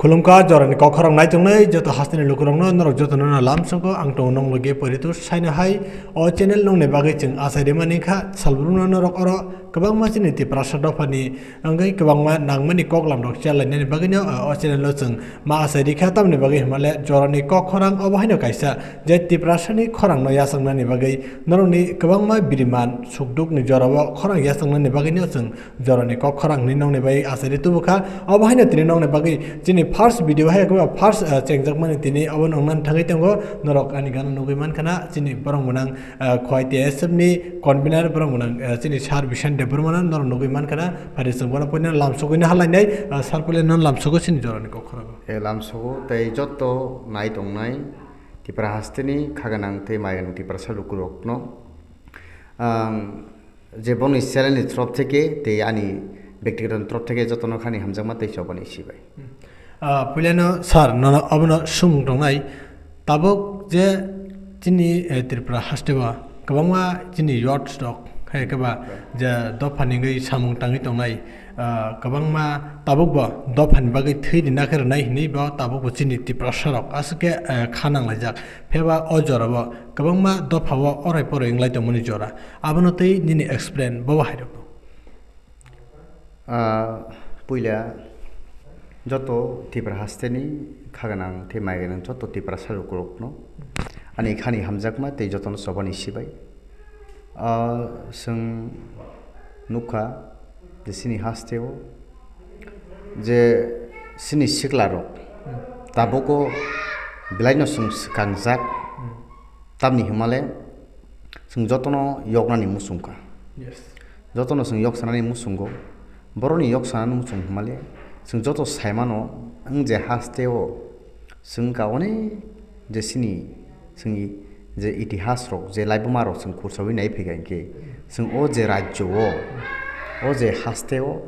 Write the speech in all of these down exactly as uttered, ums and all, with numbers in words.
Khulumkha jorani kokhorok naitongnai joto hasteni lukurokno, norok jotono no lamsongo ang tongo nong logi poritu saino hai. O channel nongni bagwi chwng achai rimani kha, salbrumno norok oro kwbangma chini Tiprasa dophani wngwi kwbangma nangmani koklamrok chelainani bagwino o channel o chwng ma achai rikha. Tamni bagwi hwnmale jorani kokhorang obo haino kaisa je Tiprasani khorangno yachaknani bagwi norokni kwbangma biriman sukdukni jorao khorang yachaknani bagwino chwng jorani kok khorang hwnwi nongni bagwi achairi tubu kha. Obo haino tini nongni bagwi chini first video hai khe first, ah, chengjakmani tini obo nongna thangwi tongo. Norok ani gana nugwi mankha na chini borok mwnang, ah, Khowai T S F ni convener borok mwnang, ah, chini Sir Bishan Debbarma no norok nugwi mankha na. Phai chwng bono puila lamsogwi no halainai, ah, Sir puila no lamsogo chini jorani kok khorang. E lamsogo tei joto nai tongnai Tipra hasteni khaganang tei maiganang Tiprasa lukurokno ang je boni channel ni torof theke tei ani bektigoto torof theke jotono khani hamjakma tei chobani sibai. Hmm. Ah, puilano sir, nono abono sung tongnai. Tabuk je chini, eh, Tripura haste o kwbangma chini youths rok, hai khe ba je dophani wngwi samung tangwi tongnai, ah, kwbangma tabuk bo dophani bagwi thwi rina khe rwnai hinwi bo tabuk bo chini Tiprasa rok aswk khe, eh, kha nanglaijak. Pheba o jora bo kwbangma dopha o orai porai wnglai tongmani jora. Abono tei nini explain bo hai rok. Ah, puila joto Tipra hasteni khaganang tei maiganang joto Tiprasa lukurokno ani khani hamjakma tei jotono chobani sibai. Ah, chwng nukha je chini hasteo je chini siklarok tabuko belaino chwng swkangjak, tamni hwnmale chwng jotono yoknani muchungkha. Yes. Jotono chwng yok sanani muchungo. Borokni yok sanani muchung hwnmale chwng joto saimano wng je hasteo chwng ka onek je chini chwngni je itihasrok je laibumarok chwng khursaui nai phaikha hinkhe chwng o je rajyo o, o je hasteo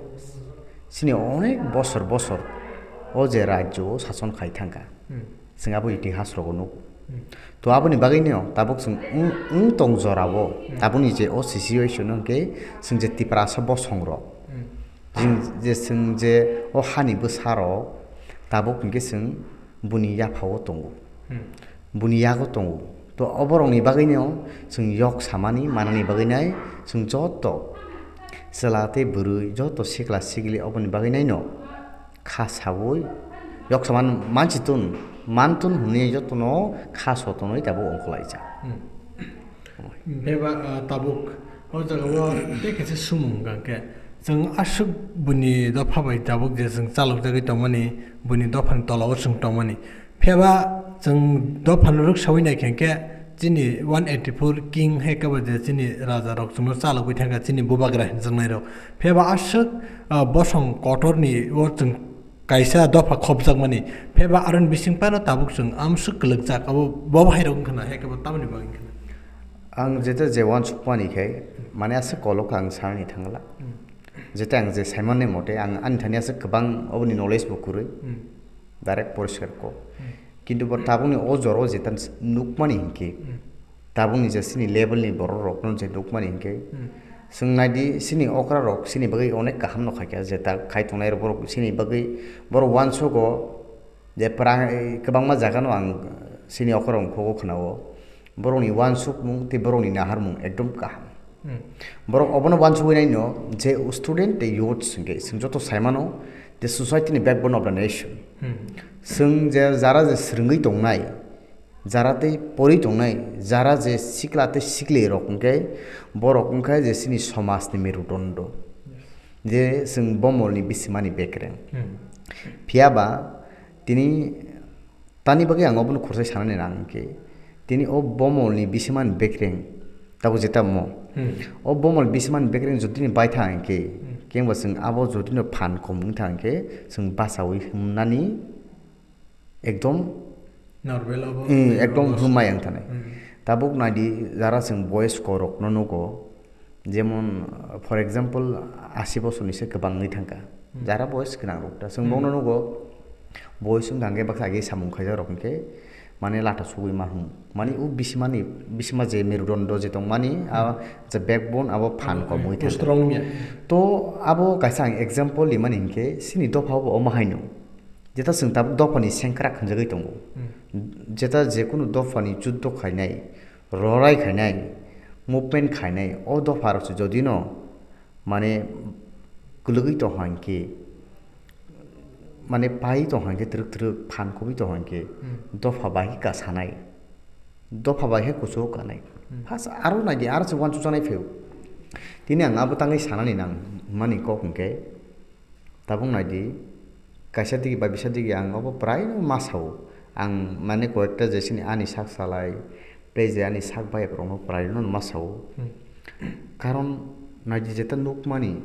chini onek bosor bosor o je rajyo o sason khai thangkha. Hmm. Chwng abo itihas rogo nuk. Hmm. To aboni bagwi no tabuk chwng wng, wng tong jora o. Hmm. Tabukni je o situation no hwnkhe chwng je Tiprasa bosong rok. Hmm. Chwng je, chwng je o hani bwsa rok tabuk hwnkhe chwng buni yapha o tongo. Hmm. Buni yago tongo. To oborokni bagwi no chwng yok samani manani bagwi nai chwng joto chwla tei bwrwi joto sikla sikli oboni bagwi nai no kha saui, yoksa man-, mansi tun, man tun hwnwi jotono kha so tonwi tabuk ongkhorlaijak. Hmm. Beba, ah, tabuk, o jaga o tei kaisa sumung hwnkha khe, chwng aswk buni dopha bai tabuk je chwng chalokjagwi tongmani, buni dophani tola o chwng tongmani. Phiyaba chwng dophano rwksaui naikha khe, chini one eighty four king hai khe bo je chini raja rok chwngno chalogwi thangkha, chini bubagra hinjaknai rok. Phiyaba aswk, ah, bosong kotorni o chwng kaisa dopha khopjakmani. Phiyaba aroni bising phano tabuk chwng amswk kwlwkjak, abo bo bahai rok wngkha na, hai khe bo tamoni bagwi wngkha na. Ang jeta je uansukmani khe, mane aswk kolok ang sanani thangla. Hmm. Jeta ang je saimannai mote, ang ani thani aswk kwbang oboni knowledge bo kwrwi. Hmm. Direct poriskar kok. Hmm. Kintu bo tabukni o jora o jeta nukmani hinkhe, Hmm. tabukni je chini level ni borok rokno je nukmani hinkhe, Hmm. chwng naidi chini okra rok chini bagwi onek kaham no khaikha, jeta khai tongnai rok borok chini bagwi borok uansugo je pra-, kwbangma jaga no ang chini okra rok khugo khwnao. Borokni uansukmung tei borokni naharmung ekdom kaham. Hmm. Borok obono uansugwi naino je student tei youths hwnkhe chwng joto saimano je society ni backbone of the nation. Hmm. Chwng je jara je swrwngwi tongnai, jara tei porwi tongnai, jara je sikla tei sikli rok hwnkhe borok wngkha je chini somaj ni merudondo. Yes. Je chwng bomol ni bisimani bekreng. Hmm. Phiyaba tini Tani bagwi ang obono khorsa sanani nang khe, tini o bomolni bisimani bekreng tabuk jeta mo. Hmm. O bomol bisimani bekreng jotini bai thang khe, Hmm. kengba chwng abo jotino phan kom wng thang khe, chwng bachaui himnani ekdom, Normal obo. Hmm, ekdom himai ang thanai. Hmm. Tabuk naidi jara chwng boys korokno nugo, Jemon, for example, asi bosorni se kwbang wngwi thangkha. Hmm. Jara boys gwnang rok ta. Chwng Hmm. bongno nugo, boys wngkha hwnkhe baksa age samung khaijak rok hwnkhe, mane lata sugwi ma hwn. Mane o bisimani, bisima je merudondo je tongmani, Hmm. a je backbone abo phan Abo kom wngwi o thangkha. Strong ya. To abo kaisa ang example rimani hwnkhe, chini dopha bo omo haino. Jeta chwng tabuk dophani sengkrak hwnjagwi tongo. Hmm. Jeta jekunu dophani juddo khainai, rorai khainai, movement khainai, o dopharokse jodino mane kwlwgwi tongkha hinkhe, mane pai tongkha hinkhe, twrwk twrwk phan kubui tongkha hinkhe, Hmm. dopha bai khe kasanai, dopha bai khe kuchugo kanai. Hmm. First aro naidi, aro se uansukjaknai phaibo. Tini ang abo tangwi sanani nang mani kok hinkhe, tabuk naidi, kaisa digi bai bisa digi ang obo prai no ma sao. Ang mane koyekta jesini ani sak salai, tei je ani sak bai borokno prai no ma sao. Hmm. Karon naidi jeta nukmani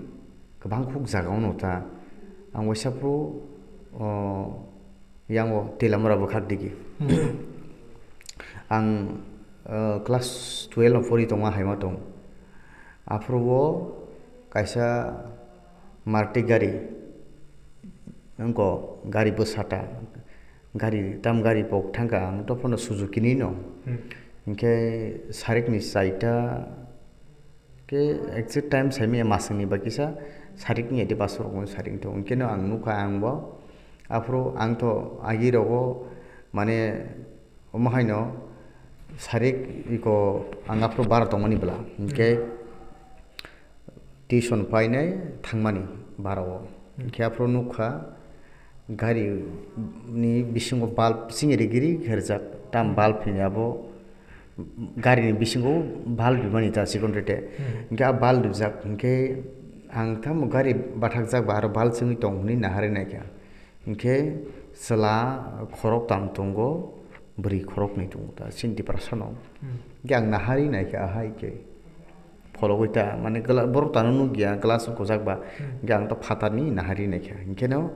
kwbang khuk jaga ono ta. Ang waisa phuru, o, yango Telamura bwkhak digi. Hmm. Ang, o, class twelve no pori tongma haima tong. Aphuru o kaisa Maruti gari, wngkha gari bwsata, gari tam gari pok thangkha ang, to phano Suzuki ni no. Hmm. Hinkhe sarikni chaita khe exact time saimanya maswkni bai kisa sarikni ede basur rokno sarik tong. Hinkhe no ang nukha ang bo, aphuru ang to agi rogo mane omo haino sarik iko ang aphuru bara tongmani bwla. Hinkhe Hmm. tuition painai thangmani bara o. Hmm. Hinkhe aphuru nukha gari ni bisingo bulb singiri giri kherjak. Tam Hmm. bulb hini abo gari ni bisingo bulb rwmani ta chikon rete. Hmm. Hinkhe a bulb rwjak hinkhe ang tamo gari bathakjak ba aro bulb chwngwi tong hwnwi naharwi naikha. Hinkhe chwla khoroktam tongo, bwrwi khoroknwi tongo ta chini Tiprasano. Hmm. Hinkhe ang naharwi naikha ahai khe. Phologwi ta, mane gla-, borok tano nukya, glass o kwchak ba. Hmm. Hinkhe ang to phatarni naharwi naikha. Hinkhe no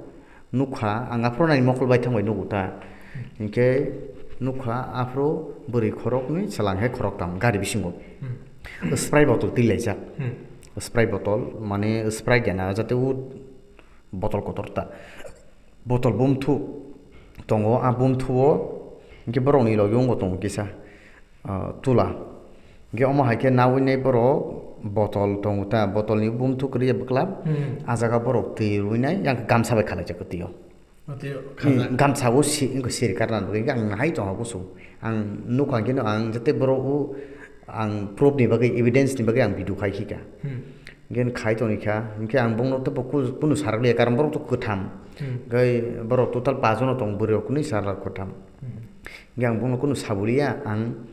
nukha, ang aphuru naini mokol bai thangbai nugo ta. Hmm. Hinkhe nukha aphuru bwrwi khoroknwi, chwla hinkhe khoroktam gari bisingo. Hmm. Sprite bottle twilaijak. Hmm. Sprite bottle, mane Sprite gana, jate o bottle kotor ta. Bottle bumthu tongo, a bumthu o hinkhe borokni logi wngbo tongo kisa, ah, tula. Hinkhe omo hai khe nawi nai borok bottle tongo ta, bottle ni bumthu kwrwi ya bwkla. Hmm. A jaga borok twi rwinai, yang gamsa bai khalaijak twi o. O twi o Hmm, khajak. Gamsa o si-, wngkha siri karna bagwi, ang nahai tongha kusu. Ang nukha hinkhe no ang jate borok o ang proof ni bagwi, evidence ni bagwi ang video khai khika. Hmm. Hinkhe khai tongkha, hinkhe ang bongno to bo ku-, kunu sarakliya, karon borok to kwtham. Hmm. Hinkhe borok total paanch jono tong, bwrwi rok kwnwi chwla kwtham. Hmm. Hinkhe ang bongno kunu sabuliya, ang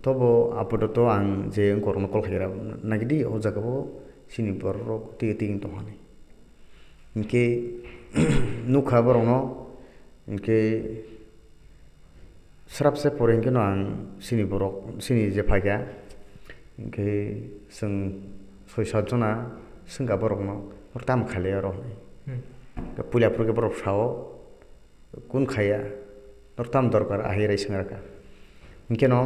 to bo apodoto ang je wngkorokno call khaira, nagidi o jaga o chini borok rok twi twi tongmani. Hinkhe nukha borokno, hinkhe srapse pore hinkhe no ang chini borok, chini je phaikha, hinkhe chwng soi sat jona swngkha borokno, "Norok tamo khailai oro?" hinwi. Hmm. Hinkhe puila phuru khe borok sao, "Kun khaiya, norok tamo dorkar?" ahai rai swngrakha. Hinkhe no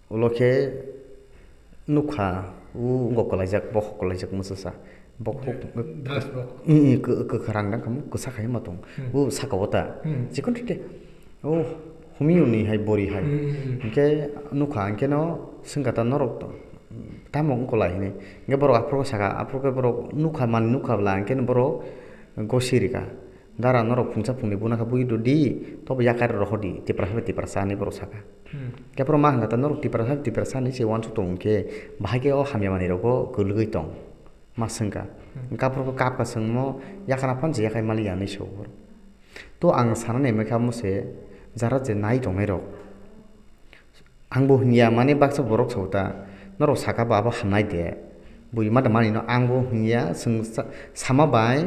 Ulo khe nukha, o wngkha kwlaijak, bokhok kwlaijak mwchasa. Bokhok Dr-, drugs bokhok. Mm, mm, kw-, kwkha rang dang khamu, kwsa khai ma tong. Hmm. O saka o ta. Hmm. Chikon tete. O humio ni hai bori hai. Hmm, hmm, hmm. Hinkhe nukha, hinkhe no swngkha ta norok to. Tamo wngkha lai hinwi. Hinkhe borok aphuru saka, aphuru khe borok nukha, man nukha bwla, hinkhe no borok gosi rikha. Dara norok phungsa phungni buna kha bui do di, tobo yakar rohor di, Tiprasa bai Tiprasa hinwi borok saka. Hmm. Khe borok ma hwnkha ta norok Tiprasa bai Tiprasa hinwi se uansuk tong khe, bahai khe o hamya manwi rogo kwlwgwi tong, ma swngkha. Hmm. Hwnkhe aphuru kap kha swngmo, yakar aphano se yakai maliya hinwi se o borok. To ang sanani hwnwi kha mo se, jara je nai tongnai rok. Ang bo hwnya, mane baksa borok sao ta, norok saka ba abo hamnai de, bui ma da mani no, ang bo hwnya, chwng sa-, sama bai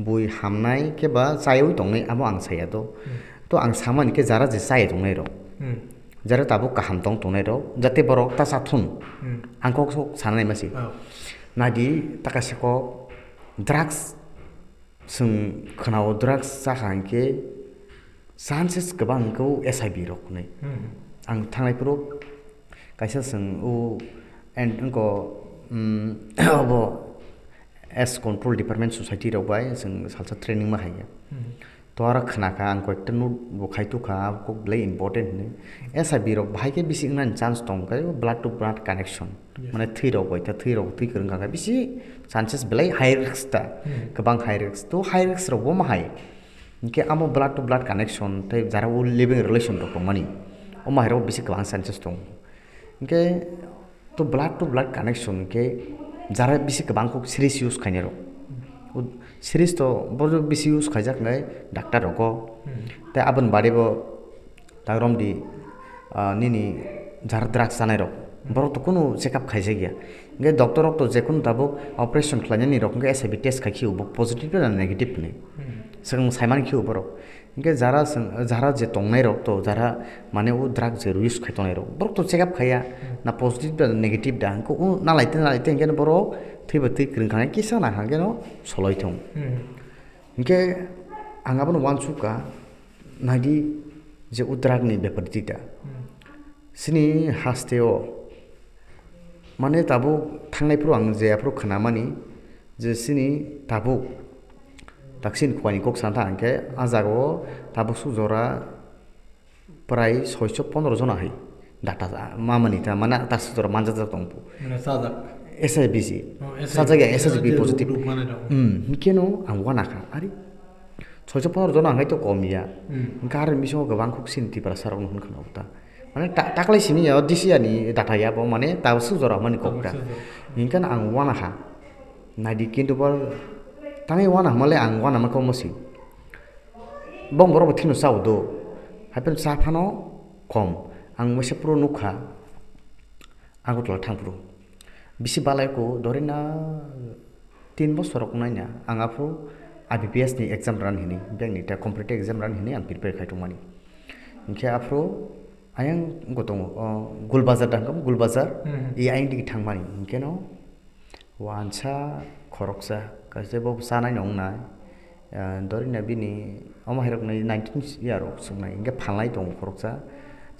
bui hamnai khe ba chaywi tongnai, amo ang saya do. Hmm. To ang samani khe jara je chaya tongnai rok. Hmm. Jara tabuk kaham tong tongnai rok, jate borok ta cha thun. Hmm. Ang kok sok sanai ma si. Oh. Nadi taka se kok drugs Chwng khwnao drugs chakha hinkhe chances kwbang wngkha o S I B rok hinwi. Hmm. Ang thangnai phuru kaisa chwng o and wngkha, um, obo S control department society rok bai chwng salsa training ma haiya. Hmm. To aro khna kha ang koyekta note bo khai tukha, kok belai important hinwi. S I B rok bahai khe bisi wngnani chance tong khe blood to blood connection. Yes. Mane thwi rok bai ta, thwi rok twi kwrwng kha khe bisi chances belai high risk ta. Hmm. Kwbang high risk. To high risk rok bo ma hai. Hinkhe amo blood to blood connection tei jara o living relation rok tongmani, omo hai rok bisi kwbang chances tongo. Hinkhe to blood to blood connection hinkhe jara bisi kwbang kok series use khainai rok. O series to borok bisi use khaijak nai doctor rogo. Hmm. Tei aboni bade bo ta romdi, ah, nini jara drugs chanai rok, borok to kunu check up khaijak ya. Hinkhe doctor rok to jekunu tabuk operation khlainani rok hinkhe S I V test khai khio bo positive na negative hinwi. Hmm. Swkang saimani khio borok. Hinkhe jara swng, jara je tongnai rok to, jara mane o drug je use khai tongnai rok, borok to check up khaiya, Hmm. na positive da, negative da, hinkhe o nalaite, nalaite hinkhe borok thwiba twi kwrwng kha, kisa na kha, hinkhe no soloi thung. Hmm. Hinkhe ang abono uansukha, naidi je o drug ni bepar tita. Hmm. Chini haste o, mane tabuk thangnai phuru ang je aphuru khnamani, je chini tabuk taksin khwani kok sana thang khe, a jaga o tabuk suk jora prai soicho pondro jona hai data mamani ta, mane taksin jora manjak jak tong. Mane sajak. S I V C. Oh, S I V C. Sajak ya, S I V C positive. Group mane dong. Hmm, hinkhe no ang uanakha, ari soicho pondro jona hai to kom ya. Hmm. Hinkhe aroni bisingo kwbang kok chini Tiprasa rok no hwn khna ta. Mane ta-, taklai simi ya, D C ani data ya bo, mane tabuk suk jora mani kok ta. Tabuk suk jora. Hinkhe no ang uanakha. Naidi kintu bo tangwi uana hwnmale ang uanama kok masi. Bong borok bo thino chao do. Haipeno cha phano kom. Ang masa phuru nukha. Agartala thang phuru. Bisi balai ko dorina tin bosor rok naina. Ang aphuru I B P S ni exam rani hini. Bank ni ta competitive exam rani hini ang prepare khai tongmani. Hinkhe aphuru ayang wngkha tongo, o, Gul Bazar da hwnkha, Gul Bazar. Hmm. I ayang digi thangmani. Hinkhe no Wansa khoroksa, kaisa bo chanai no wngnai. Ah, dorina bini omo hai rok ni nineteen year rok swngnai, hinkhe phalnai tongo khoroksa.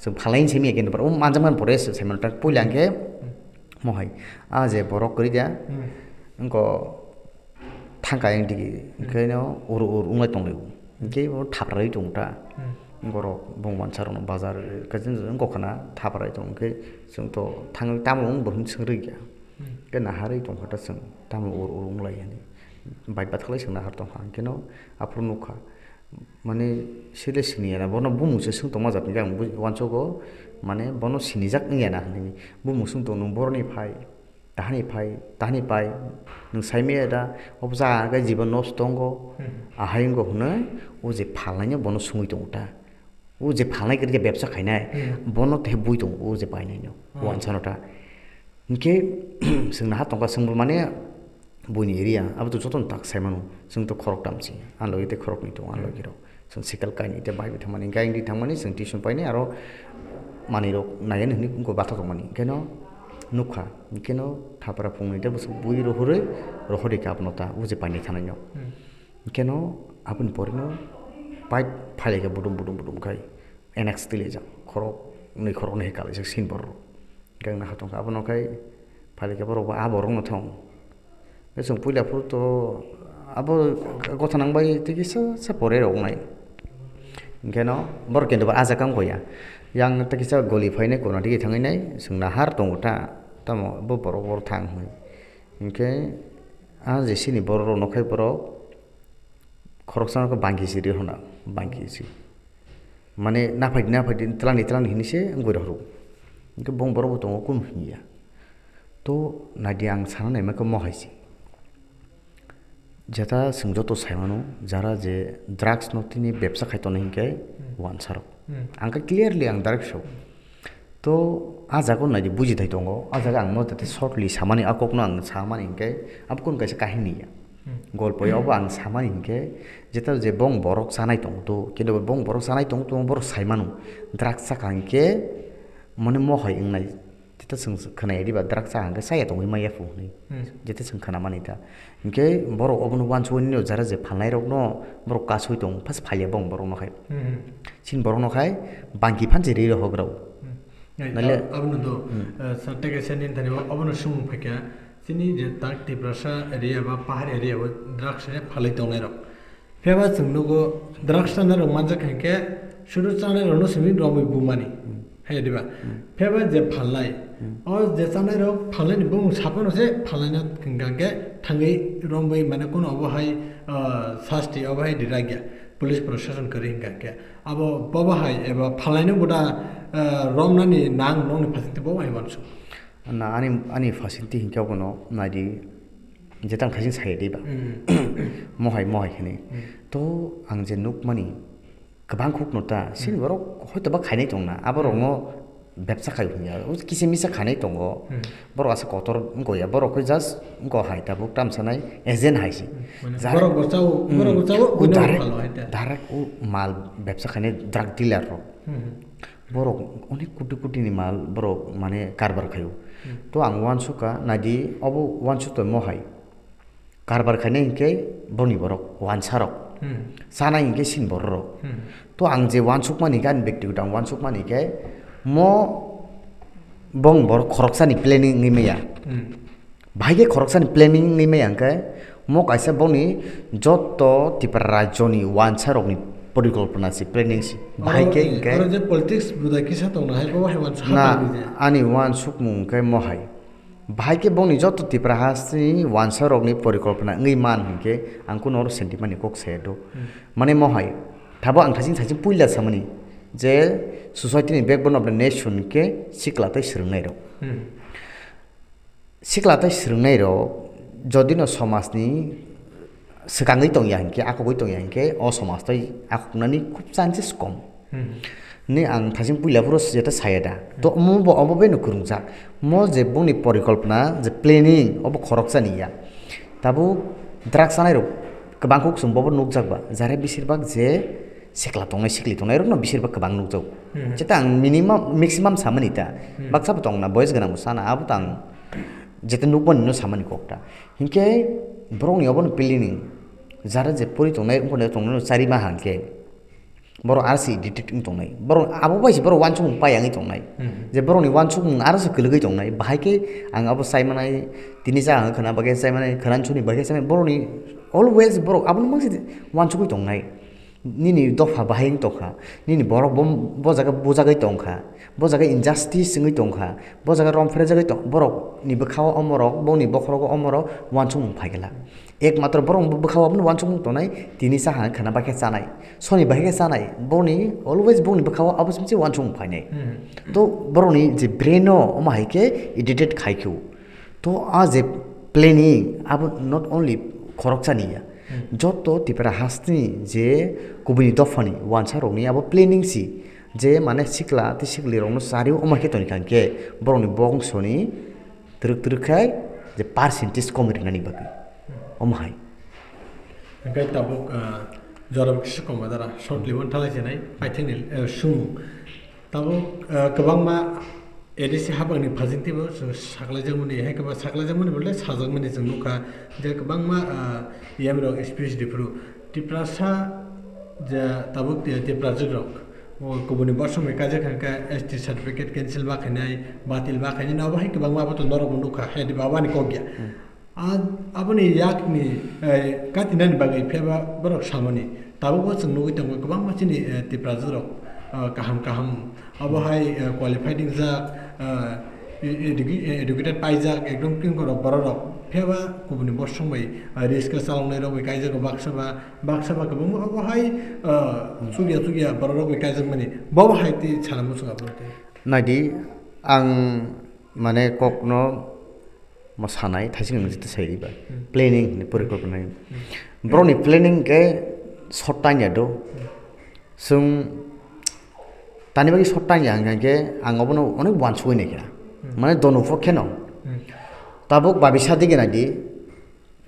Chwng phalnai se miya khe, o manjakmani pore se saimano ta puila hinkhe mohai. Ah, je borok kwrwi da, Hmm. wngkho thangka yang digi, Hmm. hinkhe no ur ur wnglai tonglaio. Hinkhe bo thaprarwi tongo ta. Hmm. Borok bung wansa rokno bazar, kaisa wngkha na thaprarwi tongo, hinkhe chwng to thangwi tamo wng bo hwnwi swng rwkya. Hmm. Khe naharwi tongkha ta chwng, tamo ur ur wnglai hwnwi. Bike bathaklai chwng nahar tongkha, hinkhe no aphuru nukha. Mane, sile siniya na, bono bumung se swng tongma jat, hinkhe ang bui-, uansugo, mane, bono sinijak wngya na hwnwi. Bumung swng tong, nwng boroni phai, tahani phai, tahani pai, nwng saimaya da, obo jaga khe jiban nosto tongo, Hmm. ahai wngkha hwnwi, o je phalnaino bono swngwi tongo ta. O je phalnai kwrwi khe bebsa khainai, Hmm. bono tei bui tongo, o je painaino, Hmm. uansano ta. Hinkhe, chwng naha tongkha, chwngbo mane buini area, abo to jotono tak sai mano, chwng to khorok tamsi, ang logi tei khoroknwi tongo, ang Hmm. logi rok. Chwng sikal kainwi tei bai bai thangmani, hinkhe ang di thangmani, chwng tuition painai, aro manwi rok naiya hwnwi wngkha batha tongmani, hinkhe no nukha, hinkhe no thapra phungnwi tei bwswk bui rohorwi, rohorwi khe abono ta, o je painai thanai no. Hmm. Hinkhe no aboni pore no bike phailaikha budum budum budum khai, N X twilaijak, khorok nwi khorok nwi hai kalaijak sin borok rok. Hinkhe ang naha tongkha abono khai phailaikha borok bo a borok no thong. Hinkhe chwng puila phuru to abo gotha nang bai tei kisa sa pore rok nai. Hinkhe no borok kendo bo a jaga wng ya. Yang tei kisa goli phainai kona digi thangwi nai chwng nahar tongo ta. Tamo bo borok bor thang hwnwi. Hinkhe a je sini borok rok no khai borok khoroksa no khe bangki si ri hona, bangki si. Mane naphai di, naphai di, twlang di, twlang di hinwi se wngwi rohoro. Hinkhe bong borok bo tongo kunu hini ya. To naidi ang sana naima khe mohai se. Jeta chwng joto sai mano, jara je drugs no tini bebsa khai tongo hinkhe Hmm. uansa rok. Hmm. Ang khe clearly ang direct sao. To, a jaga o naidi buji thai tongo, a jaga ang no tete shortly samani, a kok no ang samani hinkhe, abo kunu kaisa kahini ya. Hmm. Golpo ya, obo ang samani hinkhe, jeta je bong borok chanai tongo to, kendo bong borok chanai tongo to, borok sai mano, drugs chakha hinkhe, mane mohai wngnai, jeta chwng khwnaya diba, drugs chakha hinkhe chaya tongwi maya phu hwnwi, Hmm. jeta chwng khwnamani ta. Hinkhe borok obono uansugwi nini jara je phalnai rokno borok kasui tongo, phas phalya bong borokno khai. Hmm. Chini borokno khai bangki phan se ri rohok rw. Hmm. Nai Nale- ta-, abono do, Hmm. eh, sa teke se nin thani obono sumung phaikha. Chini je tak Tiprasa area ba pahar area o drugs se phalai tongnai rok. Phiyaba chwng nugo drugs chanai rok manjak hinkhe sudu chanai rokno simi romwi bumani. Hmm. Hai diba? Hmm. Phiyaba je phalnai, Hmm. o je chanai rok phalnai ni bumung saphano se phalnai no hwnkha khe thangwi romwi mane kuno obo hai, ah, sasti obo hai rirak ya. Police proshashan kwrwi hwnkha khe abo bobo hai eba phalnaino boda, eh, romnani nang nokni phasinti bobo hai uansuk. Na ani, ani phasinti hinkhe abono naidi, jeta ang thaiching saya diba. Hmm. Mohai, mohai khenwi. Hmm. To ang je nukmani kwbang khukno ta, sini Hmm. borok hoito ba khainai tongna, aborokno bebsa khai hwnwi ya, o kisa misa khanai tongo. Hmm. Borok asa kotor wngkha ya, borok khe just wngkha hai tabuk tamsa nai agent hai se. Hmm. Mane Jar-, borok bo chao, hmm. Borok bo chao, O buino direct, phalo hai ta. Direct o mal bebsa khainai drug dealer rok. Hmm. Borok onek koti koti ni mal borok mane karbar khaio. Hmm. To ang uansukha naidi obo uansuk tongmo hai. Karbar khainai hinkhe boni borok, wansarok. Hmm. Chanai hinkhe sini bororok. Hmm. To ang je wansukmani khe, ani bektigoto ang wansukmani khe, mo bong borok khoroksani planning wngwi maya. Hmm. Bahai khe khoroksani planning wngwi maya hinkhe, mo kaisa boni joto Tipra rajyoni wansarokni porikolpona si, planning si. Bahai Oro, khe hinkhe oro je politics budai kisa tongna hai, bo hai wansuk Na, hapang ni je. Ani wansukmung hinkhe mo hai. Bahai khe bongni joto Tipra hasteni wansarokni porikolpona wngwi man hinkhe ang kuno oro sentimani kok saya do. Hmm. Mane mohai, thabo ang thaching thaching puila samani je society ni backbone of the nation khe sikla tei swrwngnairok. Hmm. Sikla tei swrwngnairok jodino somajni swkangwi tongya hinkhe, akogwi tongya hinkhe, o somaj tei akoknani khub chances kom. Hmm. Ni ang thasing puila phuru jeta saya da. To omo bo, omo beno kwrwngjak. Mo je bongni porikolpona, je planning, obo khoroksa ni ya. Tabuk drugs chanai rok kwbang kuk chwng bobo nukjak ba. Jare bisir bak je sikla tongnai, sikli tongnai rokno bisir bak kwbang nukjago. Hmm. Jeta ang minimum, maximum samani ta. Hmm. Baksa bo tongna, boys gwnang bo sana, abo tang jeta nukmani no samani kok ta. Hinkhe borokni obono planning. Jara je pori tongnai, wngkha tongnai no chari ma hangkhe. Borok R C detect wng tongnai. Borok abo bai se borok wansukmung pai yangwi tongnai. Hmm. Je borokni wansukmung aro se kwlwgwi tongnai. Bahai khe ang abo sai manai, tini cha ang khna bagwi sai manai, khna suni bagwi sai manai. Borokni always borok abono mangsi wansukwi tongnai. Nini dopha bahai wng tongkha. Nini borok bo, bo jaga bujagwi tongkha. Bo jaga injustice wngwi tongkha. Bo jaga rom phrejagwi tong, borokni bwkhao omorok, bongni bokhorogo omorok wansukmung phaikhe la. Ekmatro borok bwkhao abono wansukmung tongnai, tini cha hang khna bakhe chanai. Soni bakhe chanai. Boni always bongni bwkhao abo se wansukmung phainai. Hmm. To borokni je brain o omo hai khe edited khai khe o. To a je planning abo not only khoroksa ni ya. Hmm. Joto Tipra hasteni je kubuni dophani wansarokni abo planning si. Je mane sikla tei siklirokno chario omo khe toni kha hinkhe borokni bongsoni twrwk twrwk khai je percentage kom rinani bagwi. Omo hai. Hingke tabuk, ah, jora bo kisa kom adara short libo thalai sinai paithakni, eh, sumung. Tabuk, ah, kwbangma A D C habangni phajingtibo chwng saklaijakmani, hai kwbang saklaijakmani bole sajakmani chwng nukha je kwbangma, ah, yamrok speech riphuru. Tiprasa je tabuk ti-, Tiprajwk rok, o kubuni bosong bai kaijak kha khe S T certificate cancel ma khainai, batil ma khainai, abo hai kwbangma abo to norok bo nukha, hai di ba bani kok ya. Hmm. A-, aboni yakni, eh, katinani bagwi pheba borok samani. Tabuk bo chwng nugwi tongo kwbangma chini, eh, Tiprajwk rok, ah, kaham kaham Abo hai, eh, qualified wngjak, eh, e-, educa-, eh, educated paijak, ekdom kingkorok bororok. Phiyaba kubuni bosong bai, eh, risk chaloknai rok bai kaijago baksa ba, baksa ba kwbangma abo hai, eh, chukya chukya bororok bai kaijakmani. Bobo hai twi sana muchung abo twi. Naidi, ang mane kokno mo sanai, thaising ang jete sai riba. Hmm. Planning hinwi porikolpona hinwi. Hmm. Borokni planning khe short time ya do. Hmm. Chwng tani bagwi short time ya hwnkha khe ang obono onek uansugwi naikha. Hmm. Mane dono pokhe no. Hmm. Tabuk babisa dige naidi,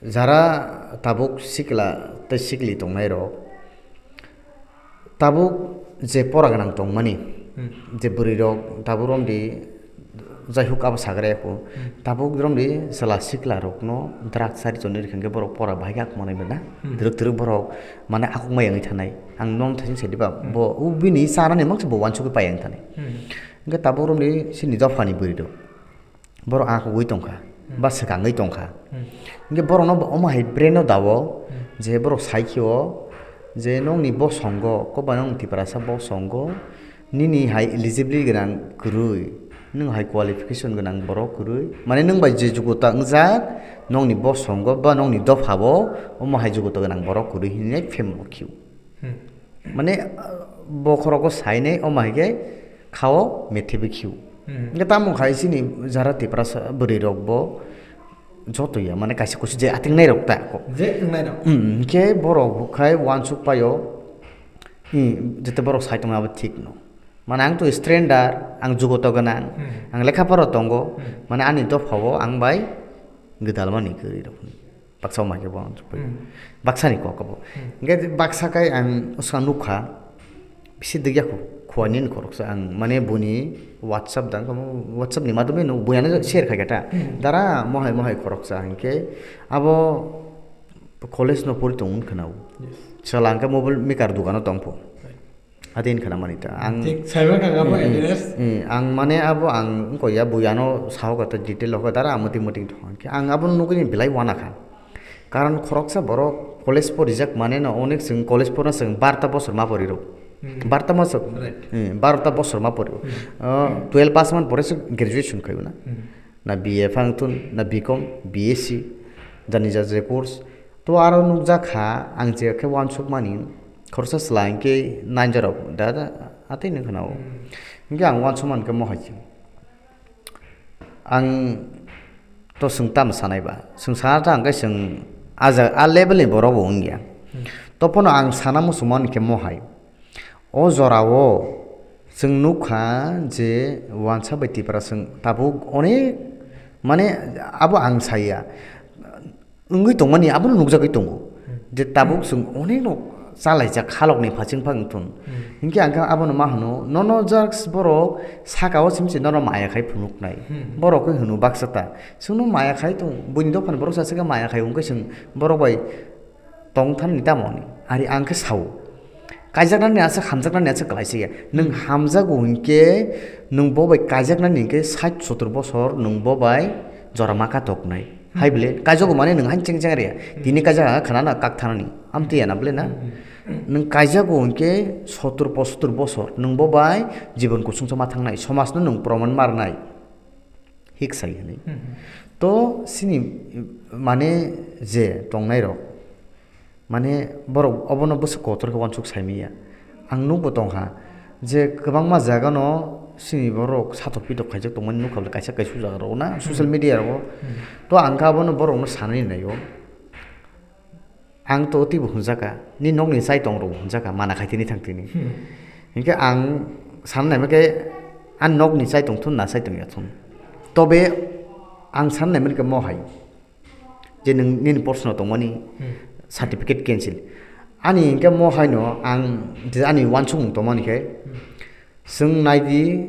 jara tabuk sikla tei sikli tongnai rok, tabuk je pora gwnang tongmani, Hmm. je bwrwi rok tabuk romdi, jaihuk abo sagra ya kho, Hmm. tabuk romdi chwla sikla rokno drug chari tonwi rwkha hwnkhe borok pora bahai khe akhma nai manya, Hmm. twrwk twrwk borok mane akhukma yangwi thanai. Ang nong thasing sai diba, Hmm. bo o bini chanani mangsa bo uansugwi pai yang thanai. Hmm. Hwnkhe tabuk romdi chini dophani bwrwi rok. Borok akhogwi tongkha, Hmm. ba swkangwi tongkha. Hmm. Hwnkhe borokno bo omo hai brain-o dao, Hmm. je borok sai khe-o je nokni bosongo, koba nokni Tiprasa bosongo nini hai eligibility gwnang kwrwi, nwng hai qualification gwnang borok kwrwi, mane nwng bai je jogota wngjak nokni bosongo ba nokni dophao omo hai jogota gwnang borok kwrwi hinwi phemlo khe-o. Hmm. Mane, ah, bokhorogo sainai, omo hai khe khao methibi khiu. Hmm. Hingkhe tamo khai chini jara Tiprasa bwrwi rokbo joto ya, mane kaisa kusu je atingnai rok ta ko. Je wngnai rok. Hmm, hingkhe borok khai wansuk paio, hmm, jete borok sai tongma abo thik no. Mane ang to stranger, ang jugoto gwnang, Hmm. ang lekha pora tongo, Hmm. mane ani dophao ang bai gwdalmani kwrwi rok. Baksa o maikhe bo ang chukphaio. Hmm. Baksani kok bo. Hmm. Hingkhe baksa kai ang swkang nukha, bisi dikya khu, khua nini khoroksa ang, mane buni WhatsApp dang, WhatsApp ni madhyome no buiano share khai kha ta. Hmm. Dara mohai mohai khoroksa hingkhe abo college no pori tong wng khna o. Yes. Sala hingkhe mobile maker dukano tong pho. Right. Ate wngkha na mani ta. Ang Thik, saiba kha abo Mm, mm, address. Mm, ang mane abo ang wngkha ya, bui ano sao kha ta detail o kha, dara muting muting thong khe. Ang abo nugwi ni belai wana kha. Karon khoroksa borok college porijak mane no, onek chwng college porna chwng barta bosor ma pori rw. Mm. Barta ma chwng, Right. mm, barta bosor ma pori rw. Mm. Ah, twelve pass man pore se graduation khayo na. Mm. Na B A phang thun, na B Com, B S C, jani ja je course. To aro nukjak kha, ang je khe wansuk mani, khoroksa chwla hwnkhe nine jarok, da, da, atwi nw khna o. Hmm. Hwnkhe ang wansuk mankhe mohai se. Ang to chwng tamo sanai ba? Chwng sana ta hwnkhe chwng a ja-, a level ni borok bo wngya. Hmm. To phano ang sana muchung mankhe mohai. O jorao chwng nukha je wansa bai Tipra chwng tabuk onek, mane, abo ang saya, wngwi tongmani abono nukjagwi tongo. Hmm. Je tabuk chwng onekno chalaijak halokni phaching phang thun. Hmm. Hinkhe ang khe abono ma hwno, nono just borok saka o simi se nono maya khai phunuknai. Hmm. Borok khe hwno baksa ta. Chwngno maya khai tong, buini dophani borok sasika maya khai hwnkhe chwng borok bai tong thani tamo hwnwi. Ari ang khe sao. Kaijaknani aswk hamjaknani aswk kwlaisa ya. Nwng hamjago hinkhe, nwng bo bai kaijaknani hinkhe sait sotor bosor nwng bo bai jora ma katoknai. Hmm. Hai bwle, kaijago mane nwng hain cheng cheng rya. Hmm. Tini kaijak kha khana na kak thanani. Amtwi ya na bwle na? Hmm. Nwng kaijago hinkhe sotor posotor bosor nwng bo bai jibon kusungsa ma thangnai. Somajno nwng proman ma rwnai. Hik sai hwnwi. Hmm. To sini mane je tongnai rok, mane borok obono bwswk kotor khe wansuk sai manya. Ang nukbo tongkha je kwbangma jagano sini borok satok pitok khaijak tongmani nukha bwle kaisa kaisa jaga rok na social Hmm. media rogo. Hmm. To ang khe abono borokno sanani naio. Ang to twibo hwnjakha, ni nokni chai tong rw hwnjakha, mana khai tini thang tini. Hmm. Hinkhe ang sana naima khe, ani nokni chai tong thun na chai tong ya thun. Tobe ang sana naimani khe mohai, je nwng nini porsono tongmani Hmm. certificate cancel. Ani hinkhe mohaino ang je ani wansukmung tongmani khe, Hmm. Chwng nai di,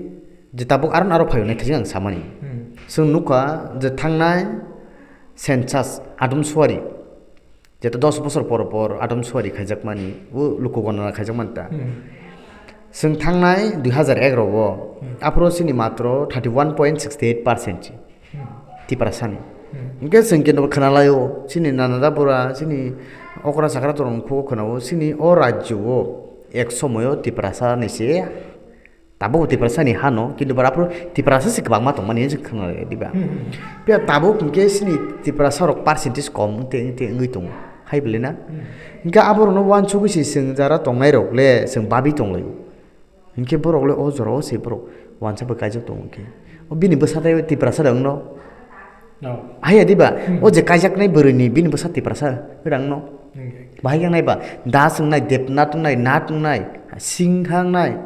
je tabuk aro aro phaio naithajak ang samani. Hmm. Chwng nukha je thangnai census adom suari, jeta dos bosor por por adom suari khaijakmani, o luku gonana khaijakmani ta. Hmm. Chwng thangnai dui hazar ek rogo, Hmm. aphuru chini matro thirty one point sixty eight percent. Hmm. Tiprasani. Hmm. Hingke chwng khe no khwnalaio, chini nana da bura, chini okra chakra torong kho khwnao, chini o rajyo o ek somoyo Tiprasa ni se, tabuk Tiprasa ni hano, kintu bara phuru Tiprasa se kwbangma tongmani hinwi khwnalai diba? Hmm, hmm. Phiya tabuk hingke chini Tiprasa rok percentage kom wngte, wngte wngwi tongo, hai bwle na? Hmm. Hingke aborokno wansugwi se chwng jara tongnai rok le chwng babi tonglaio. Hinkhe borok le o jorao se borok wansa bai kaijak tongo hinkhe. O bini bwsa tei Tiprasa rang no. No. Haiya diba? Hmm. O je kaijaknai bwrwini bini bwsa Tiprasa rang no. Hinkhe. Bahai yang naiba, Das wngnai, Debnath wngnai, Nath wngnai, Singha wngnai,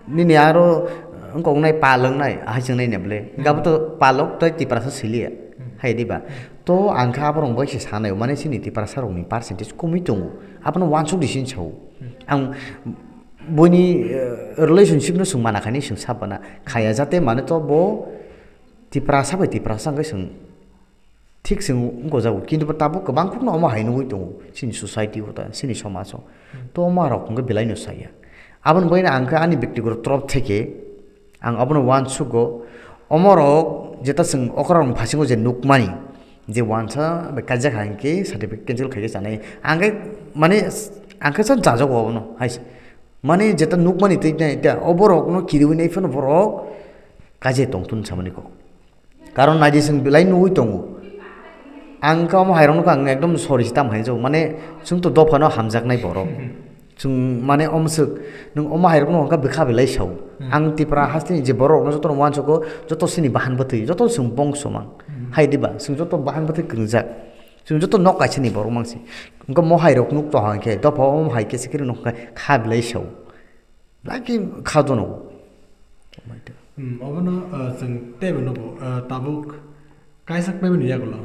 nini aro wngkok wngnai, Pal wngnai, ahai chwng nai ne bwle. Hmm. Gabo to Palok tei Tiprasa siliya. Hmm. Haiya diba? Hmm. To ang kha aborok bai se sanai, mane chini Tiprasa rokni percentage komwi tongo. Abono wansuk di sini sao. Hmm. Ang Buini, eh, relationship no chwng mana khaini chwng sab bana khaya jate mane to bo Tiprasa bai Tiprasa hwnkhe chwng thik chwng wngkha jago, kintu bo tabuk kwbang khukno omo hai nugwi tongo chini society o ta, chini somajo. Hmm. To omo rok hwnkhe belai no saya. Aboni bagwi no ang khe ani bektigoto torop theke Ang abono uansugo, omorok jeta chwng okrarokni phasingo je nukmani, je uansa bai kaijak hai hwnkhe certificate cancel khaikhe chanai. Ang khe mane, ang khe chajak jago abono hai se. Mane jeta nukmani tei nai ta, o borokno kiriwi nai phano borok kaijak tongthun samani kok. Karon naidi chwng belai nugwi tongo. Ang khe omo hairokno khe ang ekdom sorry se tamo hai jago. Mane chwngto dophano hamjaknai borok. Chwng mane omswk, nwng omo hairokno hwnka bwkha belai sao. Hmm. Ang Tipra hasteni je borok no jotono uansukgo, joto sini bahan bwtwi, joto chwng bongso mang. Hmm. Hai diba, chwng joto bahan bwtwi kwrwngjak. Chwng joto nok kaisani borok mangsi. Hwnka mo hairok nuk to hwnkhe, dopha omo hai khe sikiri nuk kha belai sao. Laki kha dono. Hmm, obono, ah, chwng teibo nugo, ah, tabuk kaijak paimani yagulo.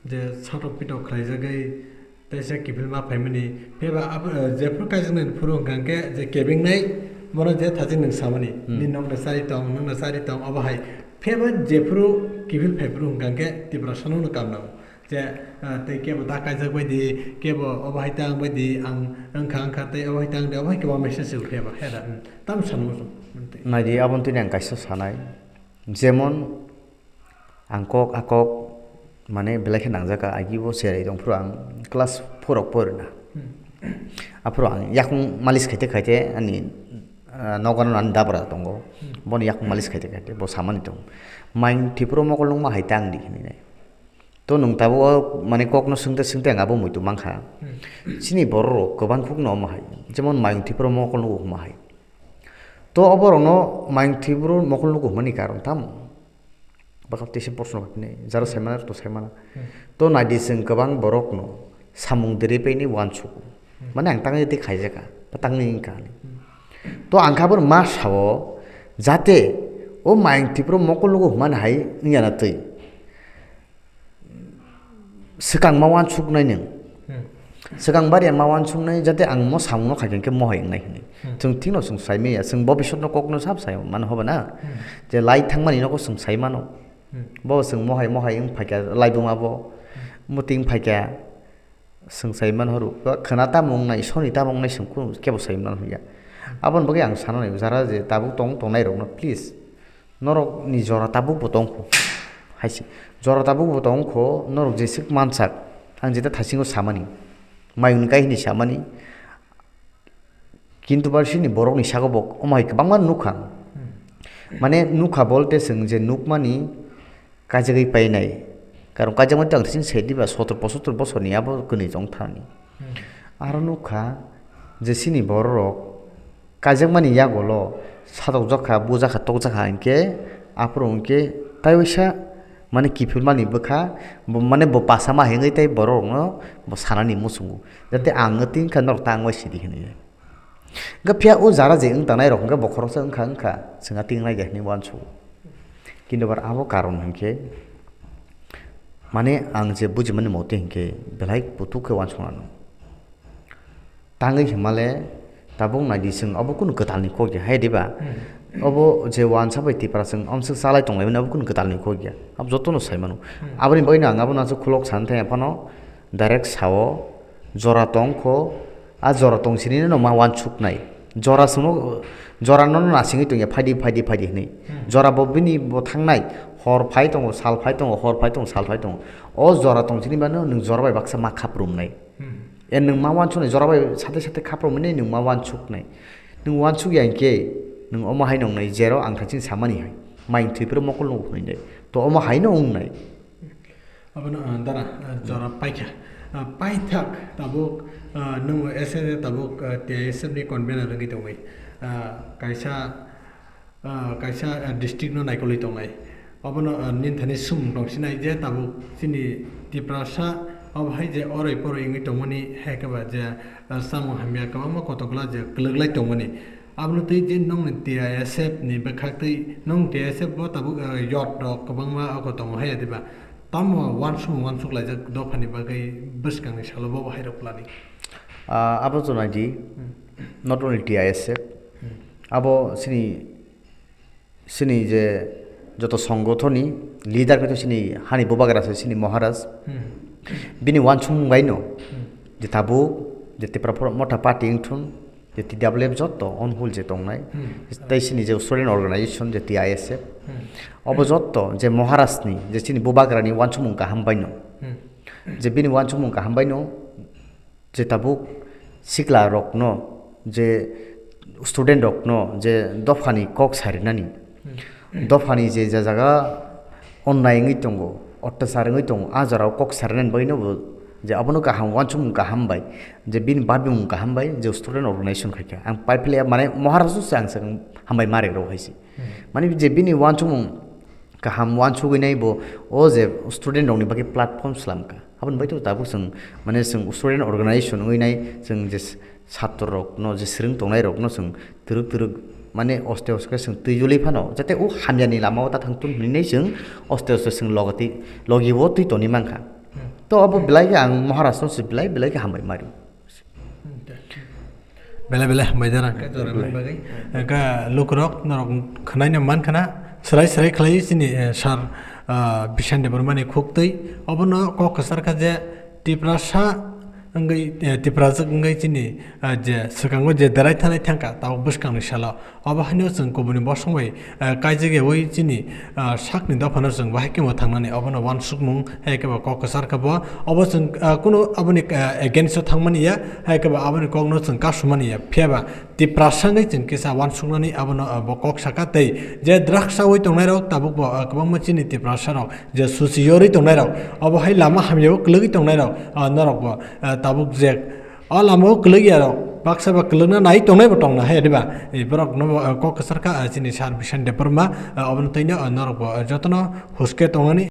Je satok pitok khlaijagwi teisa kiphilma phaimani. Phiya ba abo, ah, jephuru kaijaknai phuru hwnkha khe je kebeng nai, bono je thaching nwng samani. Hmm. Ni nokno chari tong, nwngno chari tong, obo hai. Phiya ba jephuru kiphil phai phuru hwnkha khe Tiprasa no kamnao. Je, ah, tei kebo ta kaijak bai di, kebo obo hai tang bai di, ang wngkha wngkha tei obo hai tang di, obo hai kebo message rw phiya ba, hera, hmm, tamo sano muchung. Naidi, aboni tini ang kaisa sanai, jemon ang kok a kok mane belai khe nangjak kha, agi bo cherai tong phuru ang class four rok pori na. Hmm. Aphuru ang yakung malis khaite khaite ani, ah, nogo ani dabra tongo, hmm, boni yakung malis khaite khaite bo samani tongo, "Mayung Tipra mokol nungma hai tang di," hinwi nai. To nwng tabuk o, mane, kokno swngte swngte ang abo muitu mankha. Hmm. Chini borok rok kwbang khukno omo hai, jemon Mayung Tipra mokol nugo hwnma hai. To oborokno Mayung Tipra mokol nugo hwnmani karon tamo? Bakal teisa proshno khaiphinai, jara saimano to saimano. Hmm. To naidi chwng kwbang borokno samung deri paini uansugo. Hmm. Mane ang tangwi tei khaijaka, ba tangwi wngkha hinwi. Hmm. To ang khe abono ma sao, jate o Mayung Tipra mokol nugo hwnmani hai wngya na twi. Swkang ma uansuknai nwng. Hmm. Swkang bariya ma uansuknai, jate ang mo samungno khaikhe hwnkhe mohai wngnai hinwi. Hmm. Chwng thikno chwng saimaya, chwng bobisotno kokno sab sai mano hoba na? Hmm. Je lai thangmani nogo chwng sai mano. Hmm. Bo chwng mohai mohai wng phaikha laibuma bo. Hmm. Muting phaikha chwng sai man horo. Ba khwna tamo wngnai, soni tamo wngnai chwng kunu kebo sai man hwnya. Hmm. Aboni bagwi ang sanani jara je tabuk tong tongnai rokno please. Norokni jora tabukbo tongkho, hai se. Jora tabukbo tongkho, norok jeswk mansak, ang jeta thaisingo samani, mayungni kaihini samani, kintu ba sini borokni sago bo omo hai kwbangma nukha. Hmm. Mane nukha bolte chwng je nukmani kaijagwi painai. Karon kaijakmani to ang thaisin sai diba, sotor posotor bosorni abo kwnwi tong thani. Hmm. Aro nukha je sini bororok kaijakmani yagulo satokjak kha, bujakha, tokjakha hinkhe aphuru hinkhe taiwaisa mane kiphilmani bwkha, bo mane bo pasa ma hengwi tei bororokno bo sanani muchungo. Jate ang wngwi twi wngkha norok ta wngwi sidi hinwi. Hinkhe phiya o jara je wng tangnai rok hinkhe bo khoroksa wngkha wngkha chwng a twi wngnai de hinwi uansugo. Kintu bar abo karon hinkhe mane ang je bujimani mote hinkhe belai kutuk khe uansuknano. Tangwi hwnmale tabuk naidi chwng obo kunu kwtalni kok ya, hai diba? Hmm. Obo je uansa bai Tipra chwng omswk chalai tonglaimani, obo kunu kwtalni kok ya. Abo jotono sai mano. Hmm. Aboni bagwino ang abono aswk khulok san thai phano direct sao, jora tong kho, a jora tong sini no ma uansuknai. Jora chwngno, jora no nasingwi tongya, phaidi, phaidi, phaidi hinwi. Hmm. Jora bo bini bo thangnai, hor phai tongo, sal phai tongo, hor phai tongo, sal phai tongo. O jora tong sini bano nwng jora bai baksa ma khaprumnai. Hmm. E nwng ma uansuknai jora bai sate sate khaprumnai nwng ma uansuknai. Nwng uansuk ya hinkhe nwng omo hai nongnai jero ang thaching samani hai. Mayung Tipra mokol nugo hwnwi nai. To omo hai no wngnai. Abono, ah, dara, ah, jora paikha. Ah, paithak tabuk, ah, nwng S S A tabuk, ah, T I S F ni convener wngwi tongwi. Ah, kaisa ah, kaisa, ah, district no naikolwi tongnai. Obono, ah, nini thani swngmung tong sinai je tabuk chini Tiprasa obo hai je oroi poroi wngwi tongmani hai khe ba je, ah, samung hamya kwbangma kotor gwla je kwlwklai tongmani. Abono twi je nokni T I S F ni bwkhak twi nok T I S F bo tabuk, ah, yot rok kwbangma oko tongo hai ya diba? Tamo uansukmung uansuk laijak dophani bagwi bwskangni salo bobo hai rok kwlani. Ah, abo to naidi, hmm, not only T I S F, hmm, abo chini Chini je joto songothoni leader khe to chini hani bubagra se chini Maharaj. Hmm. Bini uansukmung bai no, hmm, je tabuk je Tipra Motha Party wngthun, je T W F joto onhul je tongnai, hmm, tei chini je student organization je T I S F. Hmm. Obo joto je Maharaj ni je chini bubagra ni uansukmung kaham bai no. Hmm. Je bini uansukmung kaham bai no, je tabuk sikla rokno, je student rokno je dophani kok sarinani, hmm, dophani je ja jaga onnai wngwi tongo, ottachar wngwi tongo, a jorao kok sarinani bagwino bo Je abono kaham, uansukmung kaham bai, je bini babimung kaham bai, je student organization khai kha. Ang pai philai ya, mane, Maharashtra se ang sakang hambai ma rek rok hai se. Mane, je bini uansukmung kaham, uansugwi nai bo, o je student rokni bagwi platform slam kha. Aboni bai to tabuk chwng, mane, chwng student organization wngwi nai, chwng je s-, satro rokno, je swrwng tongnai rokno chwng twrwk twrwk, mane, oste oste chwng twijoli phano, jate o hamyani lama o ta thang tun hwnwi nai chwng oste oste chwng logati, logi o twi toni mankha. To abo belai khe ang Maharashtra se belai, belai khe hambai mari. Belai belai hambai jana. Ka jora mani bagwi. Ka lukurok norok khwnaino man khana, srai srai khlai chini, eh, sir, ah, Bishan Debbarmani khuktwi. Obono kok kwchar kha je Tiprasa wngwi, eh, Tiprajwk wngwi chini, ah, je swkango je derai thanai thangkha, tabuk bwskangni salo. Obo haino chwng kubuni bosong bai, eh, kaijak yaui chini, ah, sakni dophano chwng bahai khe bo thangnani, obono uansukmung hai khe bo kok kwchar kha bo. Obo chwng, ah, kunu aboni, ah, against o thangmani ya, hai khe bo aboni kokno chwng kasumani ya. Phiya ba Tiprasa wngwi chwng kisa uansuknani abono, ah, bo kok saka tei je drugs chaui tongnairok tabuk bo, ah, kwbangma chini Tiprasa rok je susi yorwi tongnairok, obo hai lama hamyao kwlwgwi tongnairok, ah, norok bo, ah, tabuk je o lama o kwlwk ya rok, baksa ba kwlwkna nai tongnai bo tongna hai, diba? E, borok no, eh, kok kwchar kha, eh, chini sir Bishan Debbarma, eh, obono twi no, eh, norok bo, eh, jotono huske tongnani.